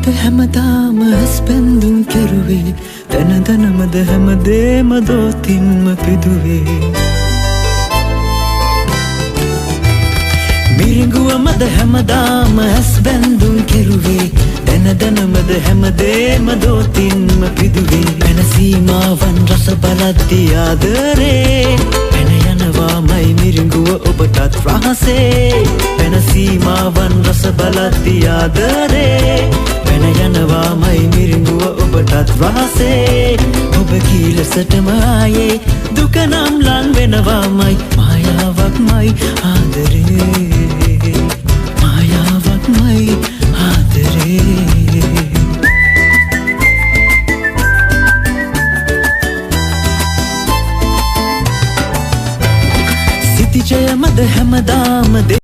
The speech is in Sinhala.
මිරිඟුවමද හැමදාම ඇස් බැඳුම් කෙරුවේ, තන තනමද හැමදේම දෝතින්ම පිදුවේ. මිරිඟුවමද හැමදාම ඇස් බැඳුම් කෙරුවේ, තන තනමද හැමදේම දෝතින්ම පිදුවේ. පැන සීමාවන් රස බලද්දී ආදරේ, පැන යනවාමයි මිරිඟුව ඔබටත් රහසේ. පැන සීමාවන් රස බලද්දී ආදරේ, පැන යනවාමයි මිරිඟුව ඔබටත් රහසේ. ඔබ කී ලෙසටම ආයේ දුක නම් ලං වෙනවාමයි, මායාවක්මයි ආදරේ.